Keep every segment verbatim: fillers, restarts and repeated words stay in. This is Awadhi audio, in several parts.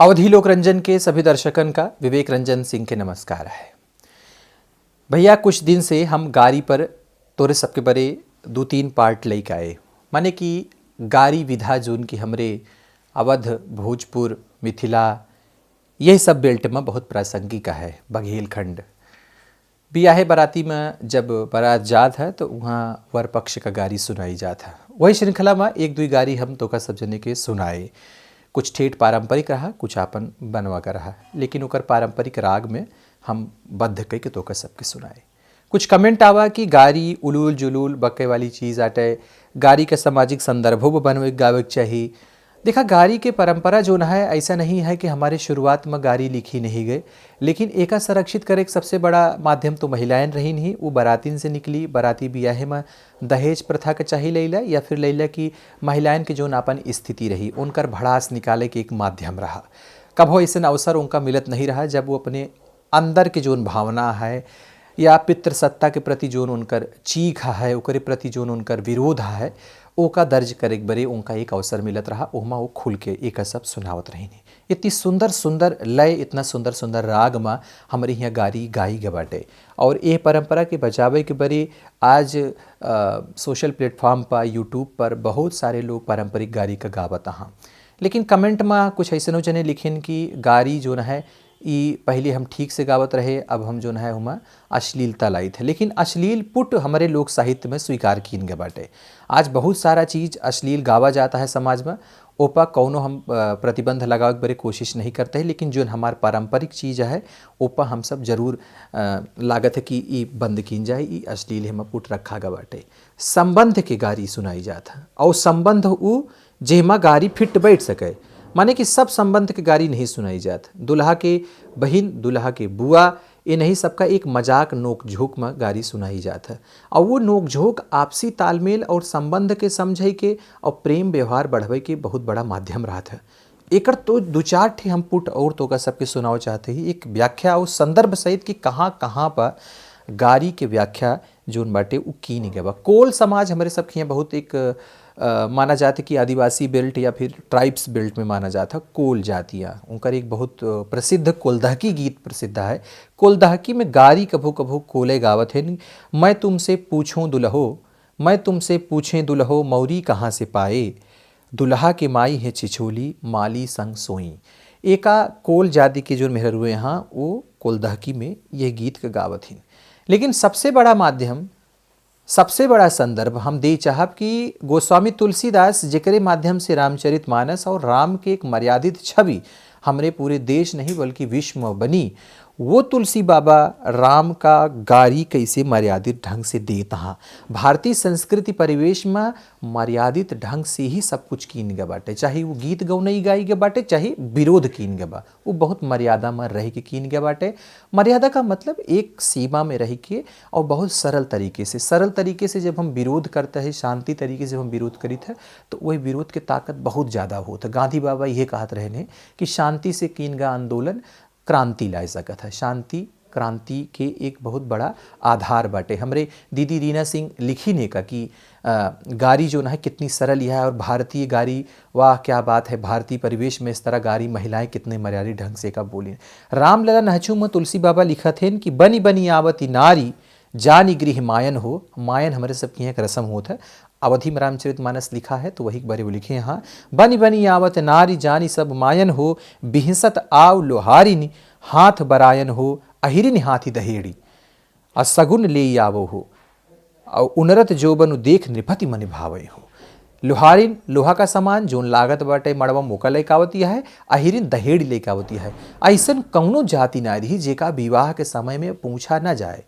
अवधी लोक रंजन के सभी दर्शकन का विवेक रंजन सिंह के नमस्कार है। भइया, कुछ दिन से हम गारी पर तोरे सबके बरे दू तीन part लइके आए, माने कि गारी विधा जौन कि हमरे अवध, भोजपुर, मिथिला, यही सब belt में बहुत प्रासंगिक है। बघेलखंड बियाहे बराती में जब बारात जात है तो उहाँ वर पक्ष का गारी सुनाई जात है। वही श्रृंखला में एक दुई गारी हम तोका सब जने के सुनाए। कुछ ठेठ पारंपरिक रहा, कुछ आपन बनवा का रहा, लेकिन ओकर पारंपरिक राग में हम बद्ध कइके तोका सबके सुनाए। कुछ comment आवा कि गारी उलूल जुलूल बके वाली चीज आटे, गारी के सामाजिक संदर्भो में बनवे के गावे के चाही। देखा, गारी के परंपरा जौन है, ऐसा नहीं है कि हमारे शुरुआत में गारी लिखी नहीं गए, लेकिन एका संरक्षित करे के सबसे बड़ा माध्यम तो महिलाएन रहीन ही। वो बरातिन से निकली, बराती बियाहे में दहेज प्रथा के चाही लैला, या फिर लैला कि महिलाएन के जौन आपन स्थिति रही, उनकर भड़ास निकाले के एक माध्यम रहा। कबो ऐसन अवसर उनका मिलत नहीं रहा जब वो अपने अंदर के जौन भावना है या पितृसत्ता के प्रति जौन उनकर चीख है, ओकरे प्रति जौन उनकर विरोध है, ओका दर्ज करे के बरे उनका एक अवसर मिलत रहा, ओहमा वो खुल के एका सब सुनावत रहीन। इतनी सुंदर सुंदर लय, इतना सुंदर सुंदर राग मा हमरे हियाँ गारी गाई गए बाटे। और ये परंपरा के बचावे के बरे आज, अ, social platform पर, YouTube पर बहुत सारे लोग पारंपरिक गारी का गावत हैं। लेकिन comment मा कुछ ऐसनो जने लिखिन कि गारी जौन है, ई पहले हम ठीक से गावत रहे, अब हम जौन है, हुमा अश्लीलता लाइत है। लेकिन अश्लील पुट हमरे लोक साहित्य में स्वीकार कीन गए बाटे। आज बहुत सारा चीज अश्लील गावा जाता है समाज में, ओपा कौनो हम, अ, प्रतिबंध लगावे के बरे कोशिश नहीं करते हैं, लेकिन जौन हमार पारंपरिक चीज है, ओपा हम सब जरूर, अ, लागत है कि ई बंद कीन जाए, ई अश्लील हेमा पुट रखा गए बाटे। संबंध के गारी सुनाई जात है, और संबंध उ जेमा गारी fit बैठ सके, माने कि सब संबंध के गारी नहीं सुनाई जात। दुल्हा के बहिन, दुल्हा के बुआ, इन्हीं सबका एक मजाक नोक झोंक में गारी सुनाई जात है। और वो नोक झोंक आपसी तालमेल और संबंध के समझे के और प्रेम व्यवहार बढ़ावे के बहुत बड़ा माध्यम रहत है। एकर तो दो चार ठे हम पुट और तोका सबके सुनावे चाहते ही, एक व्याख्या और संदर्भ सहित कि कहाँ कहाँ पर गारी के व्याख्या जौन बाटे उ कीन गए बा। कोल समाज हमरे सबके यहाँ बहुत एक, अ, माना जात है कि आदिवासी belt या फिर tribes belt में माना जात है। कोल जातिया, उनकर एक बहुत, अ, प्रसिद्ध कोलदहकी गीत प्रसिद्ध है। कोलदहकी में गारी कभो कभो कोले गावत है, "मैं तुमसे पूछूं दुल्हो, मैं तुमसे पूछें दुल्हो, मौरी कहाँ से पाए? दुल्हा के माई है छिछोली, माली संग सोई।" एका कोल जाति के जौन मेहररुए हाँ, वो कोलदहकी में यह गीत के गावत हिन। लेकिन सबसे बड़ा माध्यम, सबसे बड़ा संदर्भ हम दे चाहब कि गोस्वामी तुलसीदास, जेकरे माध्यम से रामचरित मानस और राम के एक मर्यादित छवि हमरे पूरे देश नहीं बल्कि विश्व में बनी, वो तुलसी बाबा राम का गारी कैसे मर्यादित ढंग से देत हाँ। भारतीय संस्कृति परिवेश में मर्यादित ढंग से ही सब कुछ कीन गए बाटे, चाहे वो गीत गौनई गाई गए बाटे, चाहे विरोध कीन गए बा, वो बहुत मर्यादा में रह के कीन गए बाटे। मर्यादा का मतलब एक सीमा में रह के और बहुत सरल तरीके से। सरल तरीके से जब हम विरोध करते हैं, शांति तरीके से हम विरोध करित है, तो वही विरोध के ताकत बहुत ज़्यादा होत है। गांधी बाबा ये कहत रहे ने कि शांति से कीन गा आंदोलन क्रांति ला सकत है। शांति क्रांति के एक बहुत बड़ा आधार बाटे। हमरे दीदी रीना सिंह लिखी ने का कि, अ, गारी जौन है कितनी सरल यह है और भारतीय गारी, वाह क्या बात है, भारतीय परिवेश में इस तरह गारी महिलाएं कितने मर्यादित ढंग से का बोली। रामलला नहचू में तुलसी बाबा लिखत हैं कि बनी बनी आवती नारी जानी गृह मायन हो। मायन हमरे सबके यहाँ एक रस्म होत है। अवधी में रामचरित मानस लिखा है तो वही के बारे में लिखे हैं। बनी बनी आवत नारी जानी सब मायन हो, बिहसत आव लोहारिन हाथ बरायन हो, अहिरिन हाथी दहेड़ी, आ सगुन ले आवो हो, और उनरत जोबनु देख नृपति मन भावे हो। लोहारिन, लोहा का सामान, जौन लागत बाटे मड़वा मोका लेके आवती है, अहिरिन दहेड़ी लेके आवती है। ऐसन कौनो जाति ना रही जेका विवाह के समय में पूछा ना जाए।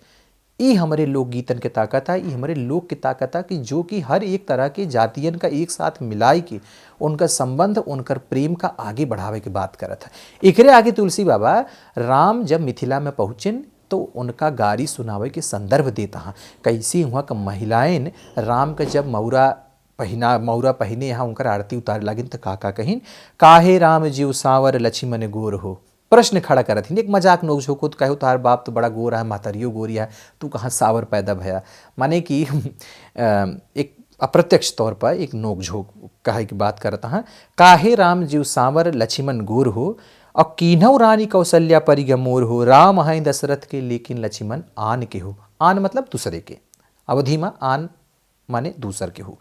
ई हमरे लोकगीतन के ताकत है, ई हमरे लोक के ताकत है कि जो कि हर एक तरह के जातियन का एक साथ मिलाई के उनका संबंध, उनकर प्रेम का आगे बढ़ावे के बात करत है। एकरे आगे तुलसी बाबा राम जब मिथिला में पहुँचेन तो उनका गारी सुनावे के संदर्भ देता है। कैसे हुआ कि महिलाएं राम का जब मौरा पहिना, मौरा पहिने यहाँ उनकर आरती उतारे लागिन तो का का कहिन, काहे राम जीव सांवर लक्ष्मण गोर हो। प्रश्न खड़ा करत हिन, एक मजाक नोक झोंक होत, कहे, "तोहार बाप तो बड़ा गोर है, महतरियो गोरी है, तू कहाँ सावर पैदा भया?" माने कि अ, एक अप्रत्यक्ष तौर पर एक नोक झोंक कहे की बात करत हैं, "काहे राम जीव सांवर लक्ष्मण गोर हो, और कीन्हौ रानी कौशल्या परि गा मोर हो, राम हैं दशरथ के लेकिन लछिमन आन केहू। आन मतलब दूसरे के, अवधी मा आन माने दूसर केहू।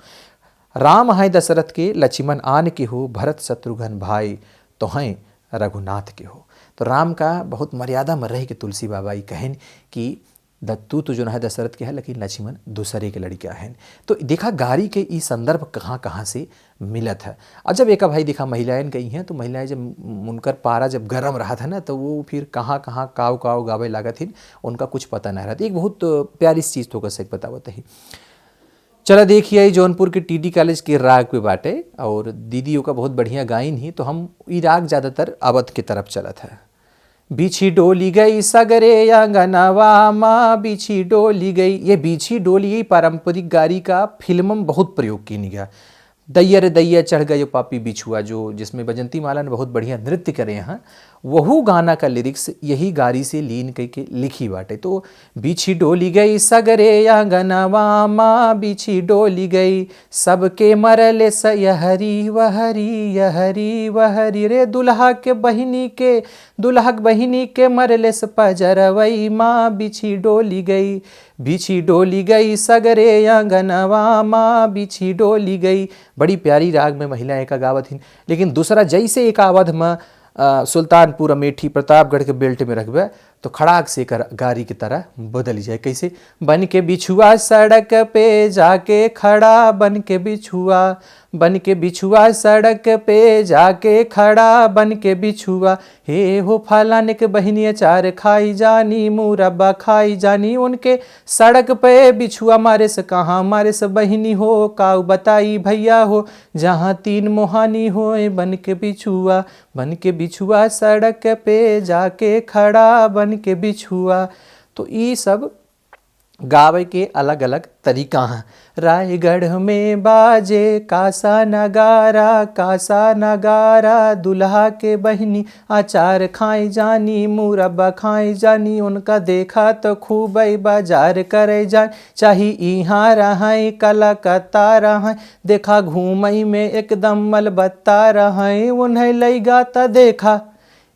राम हैं दशरथ के लछिमन आन केहू, भरत शत्रुघ्न भाई तोहैं रघुनाथ केहू। तो राम का बहुत मर्यादा मा रहि के तुलसी बाबा ई कहेन कि द-, तू तो जौन है दशरथ के है, लेकिन लछिमन दूसरे के लड़िका हैं। तो देखा गारी के ई संदर्भ कहाँ कहाँ से मिलत है। और जब एका भाई देखा महिलाएन गई हैं, तो महिलाएं जब उनकर पारा जब गरम रहत है ना, तो वो फिर कहाँ कहाँ काव काव गावे लागत हिन, उनका कुछ पता ना रहत। एक बहुत प्यारी सी चीज़ तो कैसे बतावत ही। चला देखिए, ई जौनपुर के टीडी कॉलेज के राग पे बाटे और दीदी ओका बहुत बढ़िया गाइन ही, तो हम ई राग ज़्यादातर अवध के तरफ चलत है। बिछी डोली गई सगरे आंगनवा मा, बिछी डोली गई। ये बिछी डोली, ये पारंपरिक गारी का फिल्म में बहुत प्रयोग कीन गया। दैया रे दैया चढ़ गयो पापी बिछुआ, जो, जिसमें बैजंती माला ने बहुत बढ़िया नृत्य करे हैं, वहू गाना का lyrics यही गारी से लीन कई के लिखी बाटे। तो बिछी डोली गई सगरे आंगनवा मा, बिछी डोली गई, सबके मरलेस यहरी वहरी, यहरी वहरी रे। दुल्हा के बहिनी के, दुल्हा के बहिनी के मरलेस पजरवई मा, बिछी डोली गई, बिछी डोली गई सगरे आंगनवा मा, बिछी डोली गई। बड़ी प्यारी राग में महिला एका गावत हिन। लेकिन दूसरा जैसे एक अवध में, अ, सुल्तानपुर अमेठी प्रतापगढ़ के belt में रखबे, तो खड़ाक से एकर गारी की तरह बदल जाए। कैसे? बन के बिछुआ सड़क पे जाके खड़ा, बन के बिछुआ, बन के बिछुआ सड़क पे जाके खड़ा, बन के बिछुआ। हे हो फलाने के बहिनी अचार खाई जानी, मुरब्बा खाई जानी। उनके सड़क पे बिछुआ मारेस, कहाँ मारेस बहिनी हो, काऊ बताई भैया हो, जहाँ तीन मोहानी होए। बन के बिछुआ, बन के बिछुआ सड़क पे जाके खड़ा, बन के बिछुआ। तो ई सब गावे के अलग-अलग तरीका हैं। रायगढ़ में बाजे कासा नगारा, कासा नगारा, दुल्हा के बहिनी अचार खाई जानी, मुरब्बा खाई जानी, उनका देखा तो खूबई बाजार करे जान, चाही इहाँ रहई, कलकत्ता रहई, देखा घूमई में एकदम मलबत्ता रहई, उन्हें लइगा त देखा।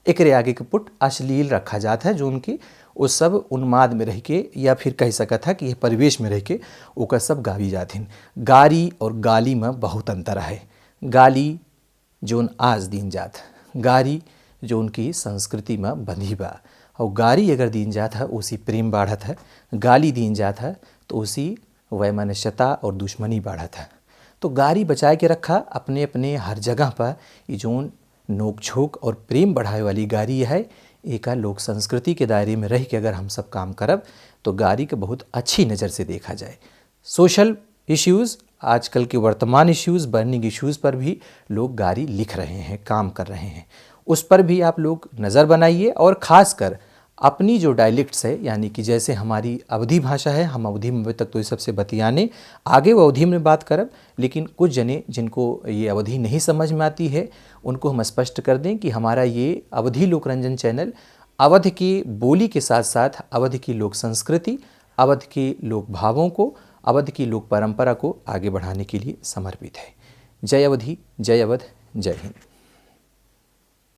एकरे आगे के पुट अश्लील रखा जात है, जौन कि वो सब उन्माद में रह के या फिर कह सकत है कि ये परिवेश में रह के ओकर सब गावी जात हिन। गारी और गाली में बहुत अंतर है। गाली जौन आज दीन जात है, गारी जौन की संस्कृति में बंधी बा, और गारी अगर दीन जात है, ओसी प्रेम बाढ़त है। गाली दीन जात है, तो ओसी वैमनस्यता और दुश्मनी बाढ़त है। तो गारी बचाए के रखा अपने अपने हर जगह पर। ई जौन नोक झोंक और प्रेम बढ़ावे वाली गारी है, एका लोक संस्कृति के दायरे में रह के अगर हम सब काम करब, तो गारी के बहुत अच्छी नज़र से देखा जाए। Social issues, आजकल के वर्तमान issues, burning issues पर भी लोग गारी लिख रहे हैं, काम कर रहे हैं, उस पर भी आप लोग नज़र बनाइए। और ख़ासकर अपनी जो dialects है, यानी कि जैसे हमारी अवधी भाषा है, हम अवधी में अभी तक तो ये सबसे बतियाने, आगे वो अवधी में बात करब, लेकिन कुछ जने जिनको ये अवधी नहीं समझ में आती है, उनको हम स्पष्ट कर दें कि हमारा ये अवधी लोकरंजन channel अवध की बोली के साथ साथ अवध की लोक संस्कृति, अवध के लोक भावों को, अवध की लोक परंपरा को आगे बढ़ाने के लिए समर्पित है। जय अवधी, जय अवध, जय हिंद।